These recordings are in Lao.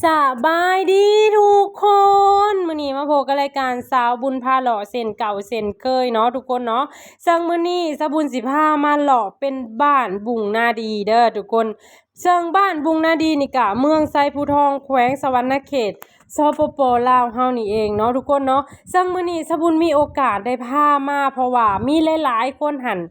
ສະບາຍດີທຸກຄົນ ມື້ນີ້ມາພົບກັບລາຍການສາວບຸນພາເລາະເຊັ່ນເກົ່າເຊັ່ນເຄີຍເນາະທຸກຄົນເນາະ. ເຊິ່ງມື້ນີ້ສາວບຸນຊິພາມາເລາະເປັນບ້ານບຸງນາດີເດີທຸກຄົນ. ເຊິ່ງບ້ານບຸງນາດີນີ້ກະເມືອງໄຊພູທອງ ແຂວງສະຫວັນນະເຂດ ສປປ ລາວເຮົານີ້ເອງເນາະທຸກຄົນເນາະ. ເຊິ່ງມື້ນີ້ສາວບຸນມີໂອກາດໄດ້ພາມາ ເພາະວ່າມີຫຼາຍໆຄົນຫັ້ນ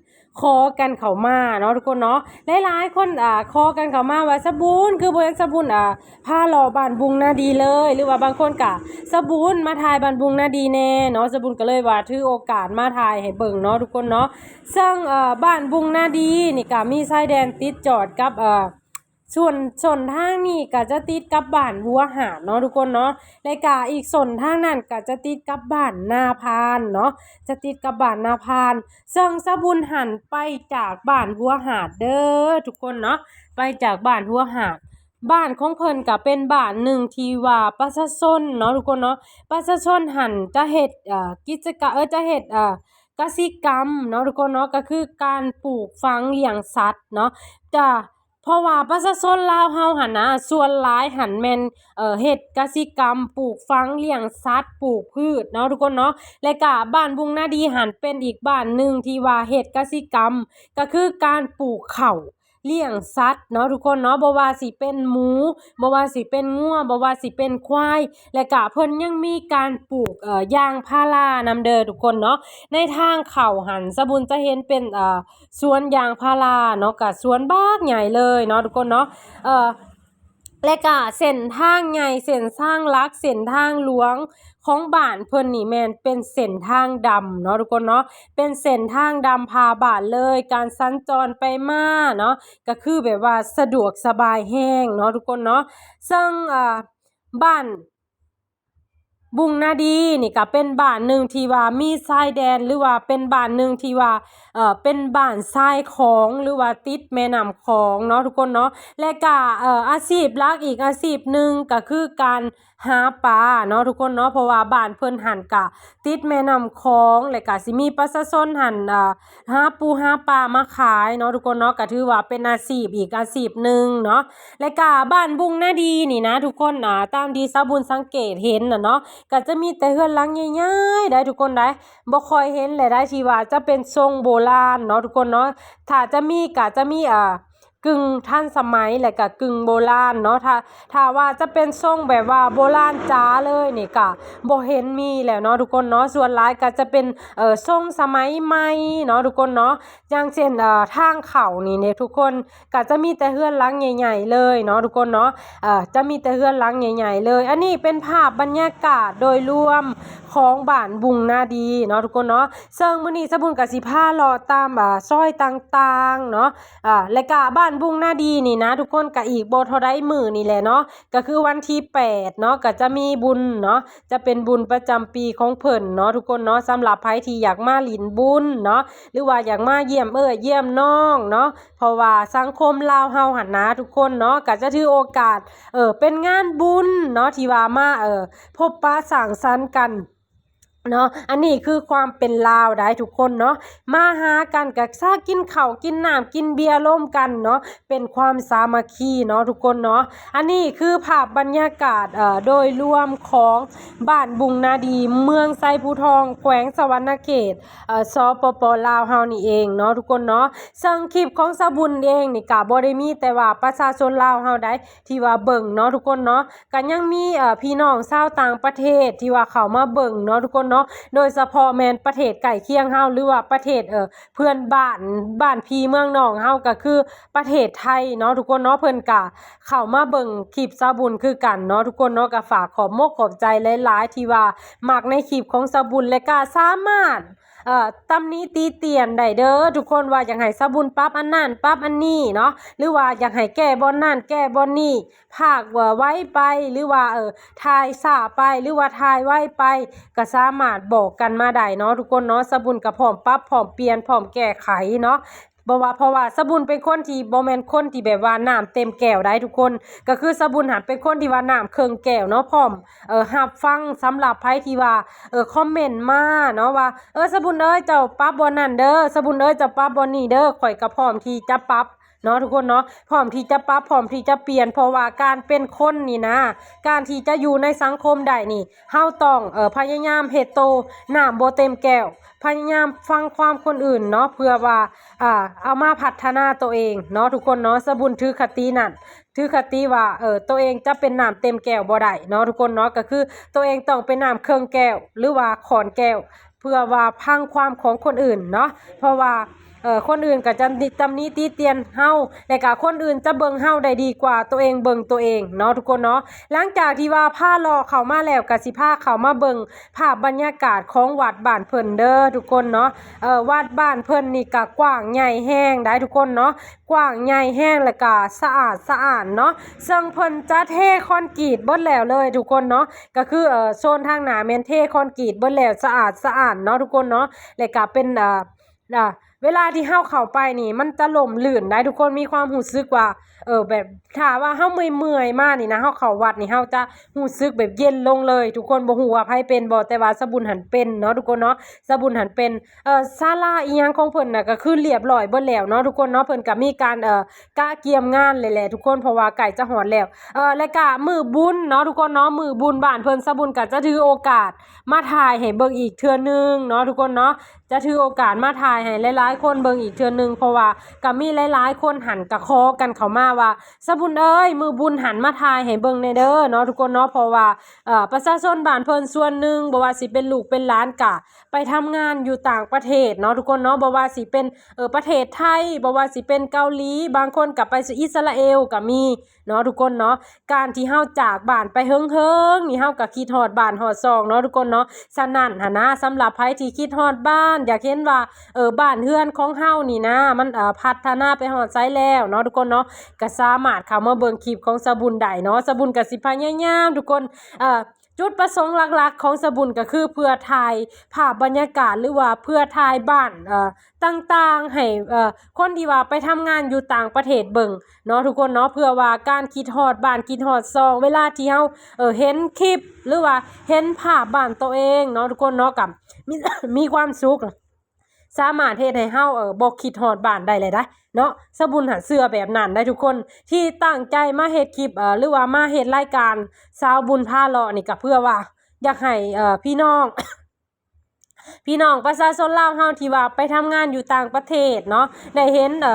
ຂໍກັນເຂົ້າມາເນາະທຸກຄົນເນາະ. ຫຼາຍໆຄົນ ອ່າ ຂໍກັນເຂົ້າມາວ່າ ສາວບຸນ ຄືບໍ່ເຫັນສາວບຸນ ອ່າ ພາເລາະບ້ານບຸງນາດີເລີຍ ຫຼືວ່າບາງຄົນກະ ສາວບຸນ ມາຖ່າຍບ້ານບຸງນາດີແດ່ເນາະ. ສາວບຸນກໍເລີຍວ່າຖືໂອກາດມາຖ່າຍໃຫ້ເບິ່ງເນາະທຸກຄົນເນາະ. ເຊິ່ງ ເອີ ບ້ານບຸງນາດີນີ້ກະມີຊາຍແດນຕິດຈອດກັບ ເອີ ສ່ວນ ສົ້ນທາງນີ້ກະຈະຕິດກັບບ້ານຫົວຫາດເນາະທຸກຄົນເນາະ ແລະກະອີກສົ້ນທາງນັ້ນກະຈະຕິດກັບບ້ານນາພານເນາະ ຈະຕິດກັບບ້ານນາພານ. ເຊິ່ງສາວບຸນຫັ້ນໄປຈາກບ້ານຫົວຫາດເດີທຸກຄົນເນາະ ໄປຈາກບ້ານຫົວຫາດ. ບ້ານຂອງເພິ່ນກະເປັນບ້ານໜຶ່ງທີ່ວ່າປະຊາຊົນເນາະທຸກຄົນເນາະ ປະຊາຊົນຫັ້ນຈະເຮັດ ເອີ ກິດຈະກະ ເອີ ຈະເຮັດ ເອີ ກະສິກຳເນາະທຸກຄົນເນາະ ກໍຄືການປູກຝັງລ້ຽງສັດເນາະ ຈະ ເພາະວ່າປະຊາຊົນລາວເຮົາຫັ້ນນະ ສ່ວນຫຼາຍຫັ້ນແມ່ນ ເອີ ເຮັດກະສິກຳ ປູກຝັງລ້ຽງສັດ ປູກພືດເນາະທຸກຄົນເນາະ. ແລະກະບ້ານບຸງນາດີຫັ້ນເປັນອີກບ້ານໜຶ່ງທີ່ວ່າເຮັດກະສິກຳ ກໍຄືການປູກເຂົ້າ ລ້ຽງສັດເນາະທຸກຄົນເນາະ ບໍ່ວ່າຊິເປັນໝູ ບໍ່ວ່າຊິເປັນງົວ ບໍ່ວ່າຊິເປັນຄວາຍ ແລະກະເພິ່ນຍັງມີການປູກ ເອີ ຢາງພາລານຳເດີທຸກຄົນເນາະ. ໃນທາງເຂົ້າຫັ້ນ ສາວບຸນຈະເຫັນເປັນ ເອີ ສວນຢາງພາລາເນາະ ກະສວນບັກໃຫຍ່ເລີຍເນາະທຸກຄົນເນາະ ເອີ ແລະກະເສັ້ນທາງໃຫຍ່ ເສັ້ນທາງຫຼັກ ເສັ້ນທາງຫຼວງຂອງບ້ານເພິ່ນນີ້ແມ່ນເປັນເສັ້ນທາງດຳເນາະທຸກຄົນເນາະ ເປັນເສັ້ນທາງດຳຜ່າບ້ານເລີຍ ການສັນຈອນໄປມາເນາະ ກໍຄືແບບວ່າສະດວກສະບາຍແຮງເນາະທຸກຄົນເນາະ. ເຊິ່ງ ເອີ ບ້ານ ບຸງນາດີນີ້ກະເປັນບ້ານໜຶ່ງທີ່ວ່າມີຊາຍແດນ ຫຼືວ່າເປັນບ້ານໜຶ່ງທີ່ວ່າ ເອີ ເປັນບ້ານຊາຍຂອງ ຫຼືວ່າຕິດແມ່ນ້ຳຂອງເນາະທຸກຄົນເນາະ. ແລະກະ ເອີ ອາຊີບຫຼັກອີກອາຊີບໜຶ່ງກະຄືການຫາປາເນາະທຸກຄົນເນາະ ເພາະວ່າບ້ານເພິ່ນຫັ້ນກະຕິດແມ່ນ້ຳຂອງ ແລະກະຊິມີປະຊາຊົນຫັ້ນ ເອີ ຫາປູຫາປາມາຂາຍເນາະທຸກຄົນເນາະ ກະຖືວ່າເປັນອາຊີບອີກອາຊີບໜຶ່ງເນາະ. ແລະກະບ້ານບຸງນາດີນີ້ນະທຸກຄົນ ອາ ຕາມທີ່ສາວບຸນສັງເກດເຫັນນະເນາະ ກະຈະມີແຕ່ເຮືອນຫຼັງໃຫຍ່ໆໄດ໋ທຸກຄົນໄດ໋ ບໍ່ຄ່ອຍເຫັນແຫຼະໄດ໋ ທີ່ວ່າຈະເປັນຊົງໂບລານເນາະທຸກຄົນເນາະ. ຖ້າຈະມີກະຈະມີ ອາ ກຶ່ງທັນສະໄໝ ແລະກະກຶ່ງໂບລານເນາະ. ຖ້າ ຖ້າວ່າຈະເປັນຊົງແບບວ່າໂບລານຈ໋າເລີຍນີ້ກະບໍ່ເຫັນມີແລ້ວເນາະທຸກຄົນເນາະ ສ່ວນຫຼາຍກະຈະເປັນ ເອີ ຊົງສະໄໝໃໝ່ເນາະທຸກຄົນເນາະ. ຢ່າງເຊັ່ນ ເອີ ທາງເຂົ້ານີ້ເນາະທຸກຄົນ ກະຈະມີແຕ່ເຮືອນຫຼັງໃຫຍ່ໆເລີຍເນາະທຸກຄົນເນາະ ເອີ ຈະມີແຕ່ເຮືອນຫຼັງໃຫຍ່ໆເລີຍ. ອັນນີ້ເປັນພາບບັນຍາກາດໂດຍລວມຂອງບ້ານບຸງນາດີເນາະທຸກຄົນເນາະ. ເຊິ່ງມື້ນີ້ສາວບຸນກະຊິພາເລາະຕາມ ອາ ຊອຍຕ່າງໆເນາະ ອາ ແລະກະບ້ານບຸງນາດີນີ້ນະທຸກຄົນ ກະອີກບໍ່ເທົ່າໃດມື້ນີ້ແຫຼະເນາະ ກະຄືວັນທີແປດເນາະ ກະຈະມີບຸນເນາະ ຈະເປັນບຸນປະຈຳປີຂອງເພິ່ນເນາະທຸກຄົນເນາະ. ສຳລັບໃຜທີ່ຢາກມາຫຼິ້ນບຸນເນາະ ຫຼືວ່າຢາກມາຢ້ຽມເອື້ອຍຢ້ຽມນ້ອງເນາະ ເພາະວ່າສັງຄົມລາວເຮົາຫັ້ນນະທຸກຄົນເນາະ ກະຈະຖືໂອກາດ ເອີ ເປັນງານບຸນເນາະ ທີ່ວ່າມາ ເອີ ພົບປະສັງສັນກັນເນາະ. ອັນນີ້ຄືຄວາມເປັນລາວໄດ໋ທຸກຄົນເນາະ ມາຫາກັນກະຊາ ກິນເຂົ້າກິນນ້ຳກິນເບຍລົມກັນເນາະ ເປັນຄວາມສາມັກຄີເນາະທຸກຄົນເນາະ. ອັນນີ້ຄືພາບບັນຍາກາດ ເອີ ໂດຍລວມຂອງບ້ານບຸງນາດີ ເມືອງໄຊພູທອງ ແຂວງສະຫວັນນະເຂດ ເອີ ສປປ ລາວເຮົານີ້ເອງເນາະທຸກຄົນເນາະ. ເຊິ່ງຄລິບຂອງສາວບຸນເອງນີ້ກະບໍ່ໄດ້ມີແຕ່ວ່າປະຊາຊົນລາວເຮົາໃດ໋ທີ່ວ່າເບິ່ງເນາະທຸກຄົນເນາະ ກະຍັງມີ ເອີ ພີ່ນ້ອງຊາວຕ່າງປະເທດທີ່ວ່າເຂົ້າມາເບິ່ງເນາະທຸກຄົນເນາະ ໂດຍສະເພາະແມ່ນປະເທດໃກ້ຄຽງເຮົາ ຫຼືວ່າປະເທດ ເອີ ເພື່ອນບ້ານ ບ້ານພີ່ເມືອງນ້ອງເຮົາ ກະຄືປະເທດໄທເນາະທຸກຄົນເນາະ. ເພິ່ນກະເຂົ້າມາເບິ່ງຄລິບສາວບຸນຄືກັນເນາະທຸກຄົນເນາະ ກະຝາກຂອບມົກຂອບໃຈຫຼາຍໆ ທີ່ວ່າມັກໃນຄລິບຂອງສາວບຸນ ແລະກະສາມາດ ເອີ ຕຳໜິຕິຕຽນໄດ້ເດີທຸກຄົນ ວ່າຢາກໃຫ້ສາວບຸນປັບອັນນັ້ນປັບອັນນີ້ເນາະ ຫຼືວ່າຢາກໃຫ້ແກ້ບ່ອນນັ້ນແກ້ບ່ອນນີ້ ພາກ ເອີ ໄວໄປ ຫຼືວ່າ ເອີ ຖ່າຍຊ້າໄປ ຫຼືວ່າຖ່າຍໄວໄປ ກະສາມາດບອກກັນມາໄດ້ເນາະທຸກຄົນເນາະ. ສາວບຸນກະພ້ອມປັບ ພ້ອມປ່ຽນ ພ້ອມແກ້ໄຂເນາະ ບໍ່ວ່າ ເພາະວ່າສາວບຸນເປັນຄົນທີ່ບໍ່ແມ່ນຄົນທີ່ແບບວ່ານ້ຳເຕັມແກ້ວໃດ໋ທຸກຄົນ ກະຄືສາວບຸນຫັ້ນເປັນຄົນທີ່ວ່ານ້ຳເຄິ່ງແກ້ວເນາະ ພ້ອມ ເອີ ຮັບຟັງ ສຳລັບໃຜທີ່ວ່າ ເອີ ຄອມເມັນມາເນາະ ວ່າ ເອີ ສາວບຸນເອີຍ ເຈົ້າປັບບ່ອນນັ້ນເດີ ສາວບຸນເອີຍ ເຈົ້າປັບບ່ອນນີ້ເດີ ຂ້ອຍກະພ້ອມທີ່ຈະປັບ ເນາະທຸກຄົນເນາະ ພ້ອມທີ່ຈະປັບ ພ້ອມທີ່ຈະປ່ຽນ ເພາະວ່າການເປັນຄົນນີ້ນະ ການທີ່ຈະຢູ່ໃນສັງຄົມໄດ້ນີ້ ເຮົາຕ້ອງ ເອີ ພະຍາຍາມເຮັດໂຕນ້ຳບໍ່ເຕັມແກ້ວ ພະຍາຍາມຟັງຄວາມຄົນອື່ນເນາະ ເພື່ອວ່າ ອ່າ ເອົາມາພັດທະນາໂຕເອງເນາະທຸກຄົນເນາະ. ສະບຸນຖືຄະຕິນັ້ນ ຖືຄະຕິວ່າ ເອີ ໂຕເອງຈະເປັນນ້ຳເຕັມແກ້ວບໍ່ໄດ້ເນາະທຸກຄົນເນາະ ກໍຄືໂຕເອງຕ້ອງເປັນນ້ຳເຄິ່ງແກ້ວ ຫຼືວ່າຂ້ອນແກ້ວ ເພື່ອວ່າຟັງຄວາມຂອງຄົນອື່ນເນາະ ເພາະວ່າ ເອີ ຄົນອື່ນກໍຈະຕຳໜິຕິຕຽນເຮົາ ແລະກະຄົນອື່ນຈະເບິ່ງເຮົາໄດ້ດີກວ່າໂຕເອງເບິ່ງໂຕເອງເນາະທຸກຄົນເນາະ. ຫຼັງຈາກທີ່ວ່າພາເລາະເຂົ້າມາແລ້ວ ກະຊິພາເຂົ້າມາເບິ່ງພາບບັນຍາກາດຂອງວັດບ້ານເພິ່ນເດີທຸກຄົນເນາະ. ເອີ ວັດບ້ານເພິ່ນນີ້ກະກວ້າງໃຫຍ່ແຮງໄດ໋ທຸກຄົນເນາະ ກວ້າງໃຫຍ່ແຮງ ແລະກະສະອາດສະອ້ານເນາະ ເຊິ່ງເພິ່ນຈະເທຄອນກຣີດເບິດແລ້ວເລີຍທຸກຄົນເນາະ ກໍຄື ເອີ ໂຊນທາງໜ້າແມ່ນເທຄອນກຣີດເບິດແລ້ວ ສະອາດສະອ້ານເນາະທຸກຄົນເນາະ ແລະກະເປັນ ເອີ ເວລາທີ່ເຮົາເຂົ້າໄປນີ້ ມັນຈະຮົ່ມລື່ນໄດ໋ທຸກຄົນ ມີຄວາມຮູ້ສຶກວ່າ ເອີ ແບບ ຖ້າວ່າເຮົາເມື່ອຍໆມານີ້ນະ ເຮົາເຂົ້າວັດນີ້ ເຮົາຈະຮູ້ສຶກແບບເຢັນລົງເລີຍທຸກຄົນ. ບໍ່ຮູ້ວ່າໃຜເປັນບໍ່ ແຕ່ວ່າສະບຸນຫັ້ນເປັນເນາະທຸກຄົນເນາະ ສະບຸນຫັ້ນເປັນ ເອີ ສາລາອີ່ຫຍັງຂອງເພິ່ນນະ ກໍຄືລຽບລ້ອຍເບິດແລ້ວເນາະທຸກຄົນເນາະ. ເພິ່ນກໍມີການ ເອີ ກະກຽມງານແຫຼະໆທຸກຄົນ ເພາະວ່າໃກ້ຈະຮອດແລ້ວ ເອີ ແລະກະມື້ບຸນເນາະທຸກຄົນເນາະ ມື້ບຸນບ້ານເພິ່ນ ສະບຸນກໍຈະຖືໂອກາດມາຖ່າຍໃຫ້ເບິ່ງອີກເທື່ອໜຶ່ງເນາະທຸກຄົນເນາະ ຈະຖືໂອກາດມາຖ່າຍໃຫ້ຫຼາຍໆຄົນເບິ່ງອີກເທື່ອໜຶ່ງ ເພາະວ່າກໍມີຫຼາຍໆຄົນຫັ້ນກໍຂໍກັນເຂົ້າມາວ່າ ສະບຸນເອີຍ ມື້ບຸນຫັ້ນມາຖ່າຍໃຫ້ເບິ່ງແດ່ເດີເນາະທຸກຄົນເນາະ ເພາະວ່າ ເອີ ປະຊາຊົນບ້ານເພິ່ນສ່ວນໜຶ່ງ ບໍ່ວ່າຊິເປັນລູກເປັນຫຼານ ກະໄປທຳງານຢູ່ຕ່າງປະເທດເນາະທຸກຄົນເນາະ ບໍ່ວ່າຊິເປັນ ເອີ ປະເທດໄທ ບໍ່ວ່າຊິເປັນເກົາຫຼີ ບາງຄົນກໍໄປອິດສະຣາເອວກໍມີ ເນາະທຸກຄົນເນາະ ການທີ່ເຮົາຈາກບ້ານໄປເຫິງໆນີ້ ເຮົາກໍຄິດຮອດບ້ານຮອດຊ່ອງເນາະທຸກຄົນເນາະ. ສະນັ້ນຫັ້ນນະ ສຳລັບໃຜທີ່ຄິດຮອດບ້ານ ຢາກເຫັນວ່າ ເອີ ບ້ານເຮືອນຂອງເຮົານີ້ນະ ມັນ ເອີ ພັດທະນາໄປຮອດໃສແລ້ວເນາະທຸກຄົນເນາະ ກໍສາມາດເຂົ້າມາເບິ່ງຄລິບຂອງສະບຸນໄດ້ເນາະ. ສະບຸນກໍຊິພະຍາຍາມທຸກຄົນ ເອີ ຈຸດປະສົງຫຼັກໆຂອງສະບຸນກໍຄືເພື່ອຖ່າຍພາບບັນຍາກາດ ຫຼືວ່າເພື່ອຖ່າຍບ້ານ ເອີ ຕ່າງໆໃຫ້ ເອີ ຄົນທີ່ວ່າໄປທຳງານຢູ່ຕ່າງປະເທດເບິ່ງເນາະທຸກຄົນເນາະ ເພື່ອວ່າການຄິດຮອດບ້ານ ຄິດຮອດຊ່ອງ ເວລາທີ່ເຮົາ ເອີ ເຫັນຄລິບ ຫຼືວ່າເຫັນພາບບ້ານໂຕເອງເນາະທຸກຄົນເນາະ ກໍມີ ມີຄວາມສຸກ ສາມາດເຮັດໃຫ້ເຮົາ ເອີ ບໍ່ຄິດຮອດບ້ານໄດ້ແຫຼະເນາະ. ສະບຸນຫັ້ນເຊື່ອແບບນັ້ນໄດ໋ທຸກຄົນ ທີ່ຕັ້ງໃຈມາເຮັດຄລິບ ເອີ ຫຼືວ່າມາເຮັດລາຍການສາວບຸນພາເລາະນີ້ ກໍເພື່ອວ່າຢາກໃຫ້ ເອີ ພີ່ນ້ອງ ພີ່ນ້ອງປະຊາຊົນລາວເຮົາທີ່ວ່າໄປທຳງານຢູ່ຕ່າງປະເທດເນາະ ໄດ້ເຫັນ ເອີ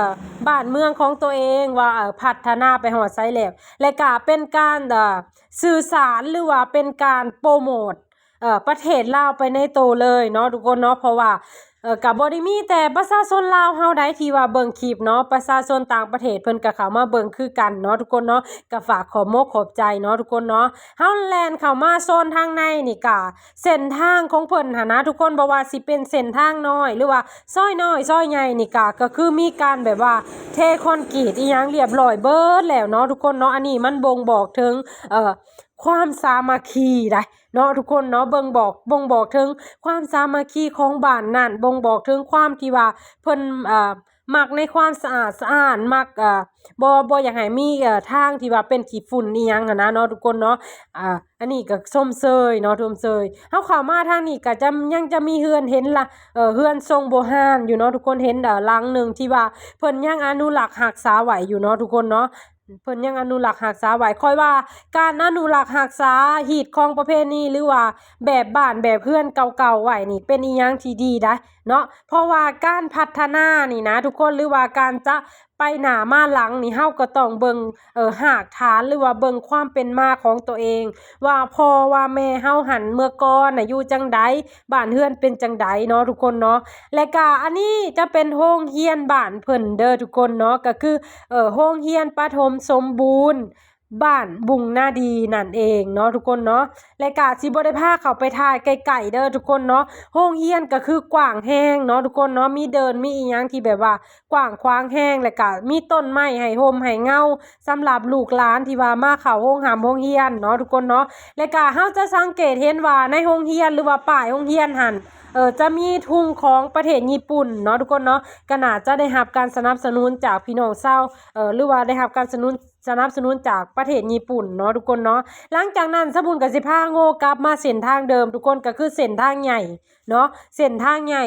ບ້ານເມືອງຂອງຕົວເອງວ່າ ເອີ ພັດທະນາໄປຮອດໃສແລ້ວ ແລະກະເປັນການ ເອີ ສື່ສານ ຫຼືວ່າເປັນການໂປຣໂມດ ເອີ ປະເທດລາວໄປໃນໂຕເລີຍເນາະທຸກຄົນເນາະ. ເພາະວ່າ ເອີ ກະບໍ່ໄດ້ມີແຕ່ປະຊາຊົນລາວເຮົາໃດ໋ທີ່ວ່າເບິ່ງຄລິບເນາະ ປະຊາຊົນຕ່າງປະເທດເພິ່ນກະເຂົ້າມາເບິ່ງຄືກັນເນາະທຸກຄົນເນາະ. ກະຝາກຂອບມົກຂອບໃຈເນາະທຸກຄົນເນາະ. ເຮົາແລ່ນເຂົ້າມາໂຊນທາງໃນນີ້ກະ ເສັ້ນທາງຂອງເພິ່ນຫັ້ນນະທຸກຄົນ ບໍ່ວ່າຊິເປັນເສັ້ນທາງນ້ອຍ ຫຼືວ່າຊອຍນ້ອຍຊອຍໃຫຍ່ນີ້ກະ ກໍຄືມີການແບບວ່າເທຄອນກຣີດອີ່ຫຍັງລຽບລ້ອຍເບິດແລ້ວເນາະທຸກຄົນເນາະ. ອັນນີ້ມັນບົ່ງບອກເຖິງ ເອີ ຄວາມສາມັກຄີໄດ໋ເນາະທຸກຄົນເນາະ ເບິ່ງບອກ ບົ່ງບອກເຖິງຄວາມສາມັກຄີຂອງບ້ານນັ້ນ ບົ່ງບອກເຖິງຄວາມທີ່ວ່າເພິ່ນ ເອີ ມັກໃນຄວາມສະອາດສະອ້ານ ມັກ ເອີ ບໍ່ ບໍ່ຢາກໃຫ້ມີ ເອີ ທາງທີ່ວ່າເປັນຂີ້ຝຸ່ນອີ່ຫຍັງຫັ້ນນະເນາະທຸກຄົນເນາະ. ອາ ອັນນີ້ກໍຊົມເຊີຍເນາະ ຊົມເຊີຍ. ເຮົາເຂົ້າມາທາງນີ້ກໍຈະ ຍັງຈະມີເຮືອນເຫັນລະ ເອີ ເຮືອນຊົງໂບຮານຢູ່ເນາະທຸກຄົນ ເຫັນ ເອີ ຫຼັງໜຶ່ງທີ່ວ່າເພິ່ນຍັງອະນຸລັກຮັກສາໄວ້ຢູ່ເນາະທຸກຄົນເນາະ. ເພິ່ນຍັງອະນຸລັກຮັກສາໄວ້ ຂ້ອຍວ່າການອະນຸລັກຮັກສາຮີດຄອງປະເພນີ ຫຼືວ່າແບບບ້ານແບບເຮືອນເກົ່າໆໄວ້ນີ້ ເປັນອີ່ຫຍັງທີ່ດີໄດ໋ເນາະ. ເພາະວ່າການພັດທະນານີ້ນະທຸກຄົນ ຫຼືວ່າການຈະໄປໜ້າມາຫຼັງນີ້ ເຮົາກໍຕ້ອງເບິ່ງ ເອີ ຮາກຖານ ຫຼືວ່າເບິ່ງຄວາມເປັນມາຂອງຕົວເອງ ວ່າພໍ່ວ່າແມ່ເຮົາຫັ້ນເມື່ອກ່ອນນະຢູ່ຈັ່ງໃດ ບ້ານເຮືອນເປັນຈັ່ງໃດເນາະທຸກຄົນເນາະ. ແລະກະອັນນີ້ຈະເປັນໂຮງຮຽນບ້ານເພິ່ນເດີທຸກຄົນເນາະ ກໍຄື ເອີ ໂຮງຮຽນປະຖົມສົມບູນບ້ານບຸງນາດີນັ້ນເອງເນາະທຸກຄົນເນາະ. ແລະກະຊິບໍ່ໄດ້ພາເຂົ້າໄປຖ່າຍໃກ້ໆເດີທຸກຄົນເນາະ. ໂຮງຮຽນກໍຄືກວ້າງແຮງເນາະທຸກຄົນເນາະ ມີເດີ່ນ ມີອີ່ຫຍັງທີ່ແບບວ່າກວ້າງຂວາງແຮງ ແລະກະມີຕົ້ນໄມ້ໃຫ້ຮົ່ມໃຫ້ເງົາ ສຳລັບລູກຫຼານທີ່ວ່າມາເຂົ້າໂຮງຮ່ຳໂຮງຮຽນເນາະທຸກຄົນເນາະ. ແລະກະເຮົາຈະສັງເກດເຫັນວ່າໃນໂຮງຮຽນ ຫຼືວ່າປ້າຍໂຮງຮຽນຫັ້ນ ເອີ ຈະມີທຸງຂອງປະເທດຍີ່ປຸ່ນເນາະທຸກຄົນເນາະ ກໍໜ້າຈະໄດ້ຮັບການສະໜັບສະໜູນຈາກພີ່ນ້ອງຊາວ ເອີ ຫຼືວ່າໄດ້ຮັບການສະໜູນ ສະໜັບສະໜູນຈາກປະເທດຍີ່ປຸ່ນເນາະທຸກຄົນເນາະ. ຫຼັງຈາກນັ້ນ ສະບຸນກໍຊິພາໂງ່ກັບມາເສັ້ນທາງເດີມທຸກຄົນ ກໍຄືເສັ້ນທາງໃຫຍ່ເນາະ ເສັ້ນທາງໃຫຍ່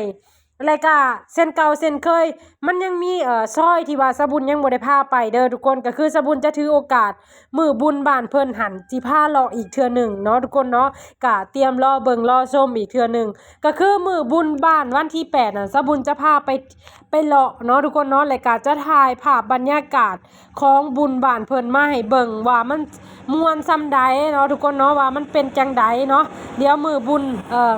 ແລະກະເຊັ່ນເກົ່າເຊັ່ນເຄີຍ ມັນຍັງມີ ເອີ ຊອຍທີ່ວ່າສາວບຸນຍັງບໍ່ໄດ້ພາໄປເດີທຸກຄົນ. ກໍຄືສາວບຸນຈະຖືໂອກາດມື້ບຸນບ້ານເພິ່ນຫັ້ນ ຊິພາເລາະອີກເທື່ອໜຶ່ງເນາະທຸກຄົນເນາະ. ກະຕຽມລໍເບິ່ງລໍຊົມອີກເທື່ອໜຶ່ງ. ກໍຄືມື້ບຸນບ້ານວັນທີແປດນັ້ນ ສາວບຸນຈະພາໄປ ໄປເລາະເນາະທຸກຄົນເນາະ ແລະກະຈະຖ່າຍພາບບັນຍາກາດຂອງບຸນບ້ານເພິ່ນມາໃຫ້ເບິ່ງວ່າມັນມ່ວນສ່ຳໃດເນາະທຸກຄົນເນາະ ວ່າມັນເປັນຈັ່ງໃດເນາະ. ດຽວມື້ບຸນ ເອີ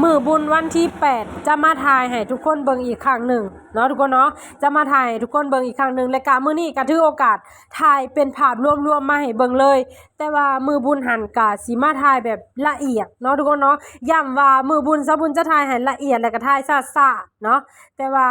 ມື້ບຸນວັນທີແປດ ຈະມາຖ່າຍໃຫ້ທຸກຄົນເບິ່ງອີກຄັ້ງໜຶ່ງເນາະທຸກຄົນເນາະ ຈະມາຖ່າຍໃຫ້ທຸກຄົນເບິ່ງອີກຄັ້ງໜຶ່ງ. ແລະກະມື້ນີ້ກະຖືໂອກາດຖ່າຍເປັນພາບລວມໆມາໃຫ້ເບິ່ງເລີຍ. ແຕ່ວ່າມື້ບຸນຫັ້ນກະຊິມາຖ່າຍແບບລະອຽດເນາະທຸກຄົນເນາະ. ຢ້ຳວ່າມື້ບຸນ ສາວບຸນຈະຖ່າຍໃຫ້ລະອຽດ ແລະກະຖ່າຍຊ້າໆເນາະ. ແຕ່ວ່າ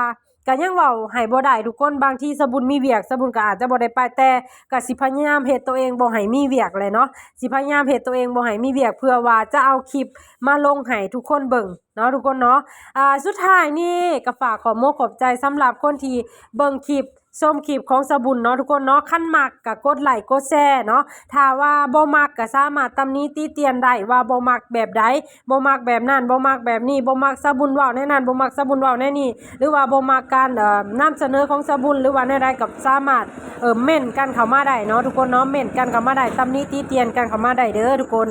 ກະຍັງເວົ້າໃຫ້ບໍ່ໄດ້ທຸກຄົນ ບາງທີສາວບຸນມີວຽກ ສາວບຸນກະອາດຈະບໍ່ໄດ້ໄປ ແຕ່ກະຊິພະຍາຍາມເຮັດໂຕເອງບໍ່ໃຫ້ມີວຽກແຫຼະເນາະ. ຊິພະຍາຍາມເຮັດໂຕເອງບໍ່ໃຫ້ມີວຽກ ເພື່ອວ່າຈະເອົາຄລິບມາລົງໃຫ້ທຸກຄົນເບິ່ງເນາະທຸກຄົນເນາະ. ອາ ສຸດທ້າຍນີ້ກະຝາກຂອບມົກຂອບໃຈສຳລັບຄົນທີ່ເບິ່ງຄລິບ ຊົມຄລິບຂອງສາວບຸນເນາະທຸກຄົນເນາະ. ຄັນມັກກະກົດໄລກົດແຊເນາະ. ຖ້າວ່າບໍ່ມັກກະສາມາດຕຳໜິຕິຕຽນໄດ້ວ່າບໍ່ມັກແບບໃດ ບໍ່ມັກແບບນັ້ນ ບໍ່ມັກແບບນີ້ ບໍ່ມັກສາວບຸນເວົ້າແນວນັ້ນ ບໍ່ມັກສາວບຸນເວົ້າແນວນີ້ ຫຼືວ່າບໍ່ມັກການ ເອີ ນຳສະເໜີຂອງສາວບຸນ ຫຼືວ່າແນວໃດກໍສາມາດ ເອີ ເມັ້ນກັນເຂົ້າມາໄດ້ເນາະທຸກຄົນເນາະ. ເມັ້ນກັນເຂົ້າມາໄດ້ ຕຳໜິຕິຕຽນກັນເຂົ້າມາໄດ້ເດີທຸກຄົນ.